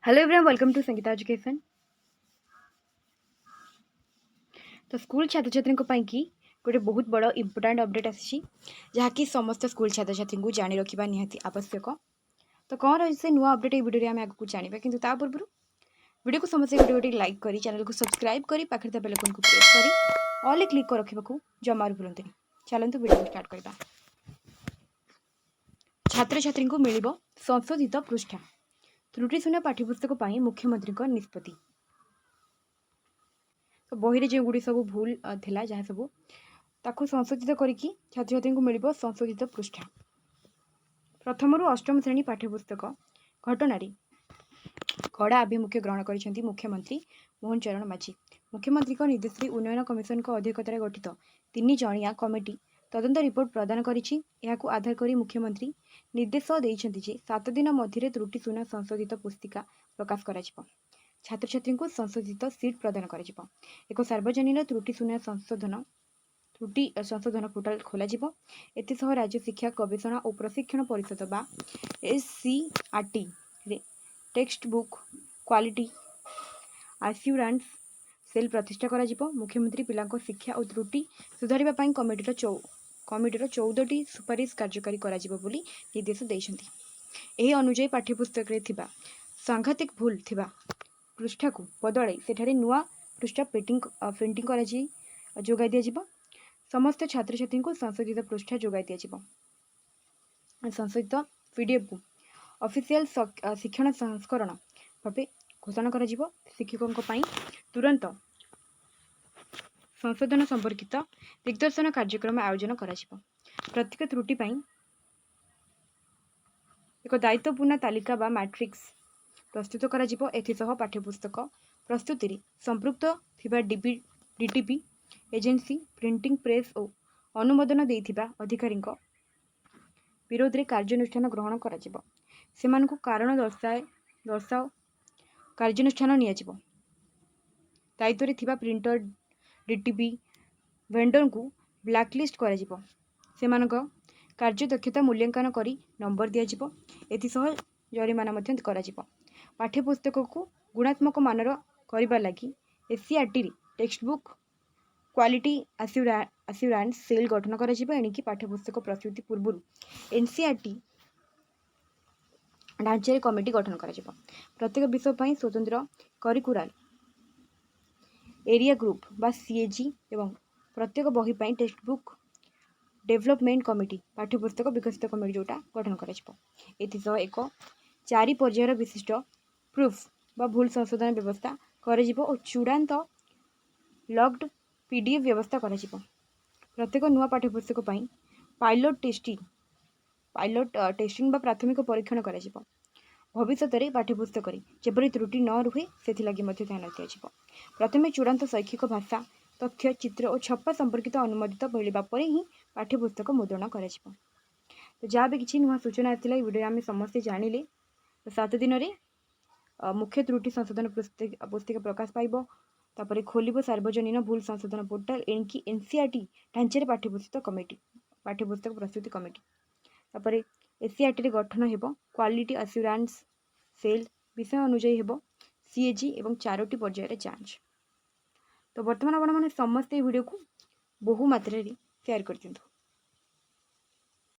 Hello everyone, welcome to Sangeeta Education. ତ school ଛାତ୍ରଛାତ୍ରୀଙ୍କ ପାଇଁକି ଗୋଟେ ବହୁତ ବଡ଼ ଇମ୍ପୋର୍ଟାଣ୍ଟ ଅପଡ଼େଟ୍ ଆସିଛି, ଯାହାକି ସମସ୍ତ ସ୍କୁଲ ଛାତ୍ରଛାତ୍ରୀଙ୍କୁ ଜାଣି ରଖିବା ନିହାତି ଆବଶ୍ୟକ। ତ କ'ଣ ରହିଛି ସେ ନୂଆ ଅପଡ଼େଟ୍, ଏଇ ଭିଡ଼ିଓରେ ଆମେ ଆଗକୁ ଜାଣିବା। କିନ୍ତୁ ତା ପୂର୍ବରୁ ଭିଡ଼ିଓକୁ ସମସ୍ତେ ଗୋଟେ ଗୋଟେ ଲାଇକ୍ କରି, ଚ୍ୟାନେଲକୁ ସବସ୍କ୍ରାଇବ୍ କରି, ପାଖରେ ଥିବା ବେଲ୍ ଆଇକନ୍କୁ ପ୍ରେସ୍ କରି ଅଲ୍ କ୍ଲିକ୍ କରି ରଖିବାକୁ ଜମାରୁ ଭୁଲନ୍ତୁନି। ଚାଲନ୍ତୁ, ଭିଡ଼ିଓକୁ ଷ୍ଟାର୍ଟ କରିବା। ଛାତ୍ରଛାତ୍ରୀଙ୍କୁ ମିଳିବ ସଂଶୋଧିତ ପୃଷ୍ଠା। ତ୍ରୁଟିଶୂନ୍ୟ ପାଠ୍ୟପୁସ୍ତକ ପାଇଁ ମୁଖ୍ୟମନ୍ତ୍ରୀଙ୍କ ନିଷ୍ପତ୍ତି। ତ ବହିରେ ଯେଉଁଗୁଡ଼ିକ ସବୁ ଭୁଲ ଥିଲା, ଯାହା ସବୁ, ତାକୁ ସଂଶୋଧିତ କରିକି ଛାତ୍ରଛାତ୍ରୀଙ୍କୁ ମିଳିବ ସଂଶୋଧିତ ପୃଷ୍ଠା। ପ୍ରଥମରୁ ଅଷ୍ଟମ ଶ୍ରେଣୀ ପାଠ୍ୟପୁସ୍ତକ ଘଟଣାରେ କଡ଼ା ଆଭିମୁଖ୍ୟ ଗ୍ରହଣ କରିଛନ୍ତି ମୁଖ୍ୟମନ୍ତ୍ରୀ ମୋହନ ଚରଣ ମାଝୀ। ମୁଖ୍ୟମନ୍ତ୍ରୀଙ୍କ ନିର୍ଦ୍ଦେଶରେ ଉନ୍ନୟନ କମିଶନଙ୍କ ଅଧ୍ୟକ୍ଷତାରେ ଗଠିତ 3 ଜଣିଆ କମିଟି ତଦନ୍ତ ରିପୋର୍ଟ ପ୍ରଦାନ କରିଛି। ଏହାକୁ ଆଧାର କରି ମୁଖ୍ୟମନ୍ତ୍ରୀ ନିର୍ଦ୍ଦେଶ ଦେଇଛନ୍ତି ଯେ 7 ଦିନ ମଧ୍ୟରେ ତ୍ରୁଟିଶୂନ୍ୟ ସଂଶୋଧିତ ପୁସ୍ତିକା ପ୍ରକାଶ କରାଯିବ। ଛାତ୍ରଛାତ୍ରୀଙ୍କୁ ସଂଶୋଧିତ ସିଟ୍ ପ୍ରଦାନ କରାଯିବ। ଏକ ସାର୍ବଜନୀନ ତ୍ରୁଟିଶୂନ୍ୟ ସଂଶୋଧନ ତ୍ରୁଟି ସଂଶୋଧନ ପୋର୍ଟାଲ ଖୋଲାଯିବ। ଏଥିସହ ରାଜ୍ୟ ଶିକ୍ଷା ଗବେଷଣା ଓ ପ୍ରଶିକ୍ଷଣ ପରିଷଦ ବା ଏସ୍ସିଇଆର୍ଟିରେ text book quality assurance cell ପ୍ରତିଷ୍ଠା କରାଯିବ। ମୁଖ୍ୟମନ୍ତ୍ରୀ ପିଲାଙ୍କ ଶିକ୍ଷା ଓ ତ୍ରୁଟି ସୁଧାରିବା ପାଇଁ କମିଟିର 14ଟି ସୁପାରିଶ କାର୍ଯ୍ୟକାରୀ କରାଯିବ ବୋଲି ନିର୍ଦ୍ଦେଶ ଦେଇଛନ୍ତି। ଏହି ଅନୁଯାୟୀ ପାଠ୍ୟପୁସ୍ତକରେ ଥିବା ସାଂଘାତିକ ଭୁଲ ଥିବା ପୃଷ୍ଠାକୁ ବଦଳାଇ ସେଠାରେ ନୂଆ ପୃଷ୍ଠା ପ୍ରିଣ୍ଟିଂ କରାଯାଇ ଯୋଗାଇ ଦିଆଯିବ। ସମସ୍ତ ଛାତ୍ରଛାତ୍ରୀଙ୍କୁ ସଂଶୋଧିତ ପୃଷ୍ଠା ଯୋଗାଇ ଦିଆଯିବ। ସଂଶୋଧିତ ପିଡିଏଫ୍କୁ ଅଫିସିଆଲ ଶିକ୍ଷଣ ସଂସ୍କରଣ ଭାବେ ଘୋଷଣା କରାଯିବ। ଶିକ୍ଷକଙ୍କ ପାଇଁ ତୁରନ୍ତ ସଂଶୋଧନ ସମ୍ପର୍କିତ ଦିଗ୍ଦର୍ଶନ କାର୍ଯ୍ୟକ୍ରମ ଆୟୋଜନ କରାଯିବ। ପ୍ରତ୍ୟେକ ତ୍ରୁଟି ପାଇଁ ଏକ ଦାୟିତ୍ୱପୂର୍ଣ୍ଣ ତାଲିକା ବା ମ୍ୟାଟ୍ରିକ୍ସ ପ୍ରସ୍ତୁତ କରାଯିବ। ଏଥିସହ ପାଠ୍ୟପୁସ୍ତକ ପ୍ରସ୍ତୁତିରେ ସମ୍ପୃକ୍ତ ଥିବା ଡିବି ଡିଟିପି ଏଜେନ୍ସି, ପ୍ରିଣ୍ଟିଂ ପ୍ରେସ୍ ଓ ଅନୁମୋଦନ ଦେଇଥିବା ଅଧିକାରୀଙ୍କ ବିରୋଧରେ କାର୍ଯ୍ୟାନୁଷ୍ଠାନ ଗ୍ରହଣ କରାଯିବ। ସେମାନଙ୍କୁ କାରଣ ଦର୍ଶାଅ କାର୍ଯ୍ୟାନୁଷ୍ଠାନ ନିଆଯିବ। ଦାୟିତ୍ୱରେ ଥିବା ପ୍ରିଣ୍ଟର, ଡିଟିପି, ଭେଣ୍ଡରଙ୍କୁ ବ୍ଲାକଲିଷ୍ଟ କରାଯିବ। ସେମାନଙ୍କ କାର୍ଯ୍ୟଦକ୍ଷତା ମୂଲ୍ୟାଙ୍କନ କରି ନମ୍ବର ଦିଆଯିବ। ଏଥିସହ ଜରିମାନା ମଧ୍ୟ କରାଯିବ। ପାଠ୍ୟପୁସ୍ତକକୁ ଗୁଣାତ୍ମକ ମାନର କରିବା ଲାଗି ଏସ୍ସିଇଆର୍ଟିରେ text book quality assurance cell ଗଠନ କରାଯିବ। ଏଣିକି ପାଠ୍ୟପୁସ୍ତକ ପ୍ରସ୍ତୁତି ପୂର୍ବରୁ ଏନ୍ସିଇଆର୍ଟି ଢାଞ୍ଚାରେ କମିଟି ଗଠନ କରାଯିବ। ପ୍ରତ୍ୟେକ ବିଷୟ ପାଇଁ ସ୍ୱତନ୍ତ୍ର କରିକୁଲାର ଏରିଆ ଗ୍ରୁପ୍ ବା ସିଏଜି ଏବଂ ପ୍ରତ୍ୟେକ ବହି ପାଇଁ ଟେକ୍ସଟ ବୁକ୍ ଡେଭଲପମେଣ୍ଟ କମିଟି, ପାଠ୍ୟପୁସ୍ତକ ବିକଶିତ କମିଟି ଯେଉଁଟା, ଗଠନ କରାଯିବ। ଏଥିସହ ଏକ ଚାରି ପର୍ଯ୍ୟାୟର ବିଶିଷ୍ଟ ପ୍ରୁଫ୍ ବା ଭୁଲ ସଂଶୋଧନ ବ୍ୟବସ୍ଥା କରାଯିବ ଓ ଚୂଡ଼ାନ୍ତ ଲକ୍ଡ ପିଡିଏଫ୍ ବ୍ୟବସ୍ଥା କରାଯିବ। ପ୍ରତ୍ୟେକ ନୂଆ ପାଠ୍ୟପୁସ୍ତକ ପାଇଁ ପାଇଲଟ ଟେଷ୍ଟିଂ ବା ପ୍ରାଥମିକ ପରୀକ୍ଷଣ କରାଯିବ। ଭବିଷ୍ୟତରେ ପାଠ୍ୟପୁସ୍ତକରେ ଯେପରି ତ୍ରୁଟି ନ ରୁହେ, ସେଥିଲାଗି ମଧ୍ୟ ଧ୍ୟାନ ଦିଆଯିବ। ପ୍ରଥମେ ଚୂଡ଼ାନ୍ତ ଶୈକ୍ଷିକ ଭାଷା, ତଥ୍ୟ, ଚିତ୍ର ଓ ଛପା ସମ୍ପର୍କିତ ଅନୁମୋଦିତ ମିଳିବା ପରେ ହିଁ ପାଠ୍ୟପୁସ୍ତକ ମୁଦ୍ରଣ କରାଯିବ। ତ ଯାହା ବି କିଛି ନୂଆ ସୂଚନା ଆସିଥିଲା, ଏଇ ଭିଡ଼ିଓରେ ଆମେ ସମସ୍ତେ ଜାଣିଲେ। ତ 7 ଦିନରେ ମୁଖ୍ୟ ତ୍ରୁଟି ସଂଶୋଧନ ପୁସ୍ତିକା ପ୍ରକାଶ ପାଇବ। ତାପରେ ଖୋଲିବ ସାର୍ବଜନୀନ ଭୁଲ ସଂଶୋଧନ ପୋର୍ଟାଲ। ଏଣିକି ଏନ୍ସିଇଆର୍ଟି ଢାଞ୍ଚାରେ ପାଠ୍ୟପୁସ୍ତକ ପ୍ରସ୍ତୁତି କମିଟି। ତାପରେ ଏସ୍ସିଇଆର୍ଟିରେ ଗଠନ ହେବ କ୍ୱାଲିଟି ଆସ୍ୟୁରାନ୍ସ ସେଲ୍। ବିଷୟ ଅନୁଯାୟୀ ହେବ ସିଏଜି ଏବଂ ଚାରୋଟି ପର୍ଯ୍ୟାୟରେ ଯାଞ୍ଚ। ତ ବର୍ତ୍ତମାନ ଆପଣମାନେ ସମସ୍ତେ ଏହି ଭିଡ଼ିଓକୁ ବହୁ ମାତ୍ରାରେ ସେୟାର କରିଦିଅନ୍ତୁ।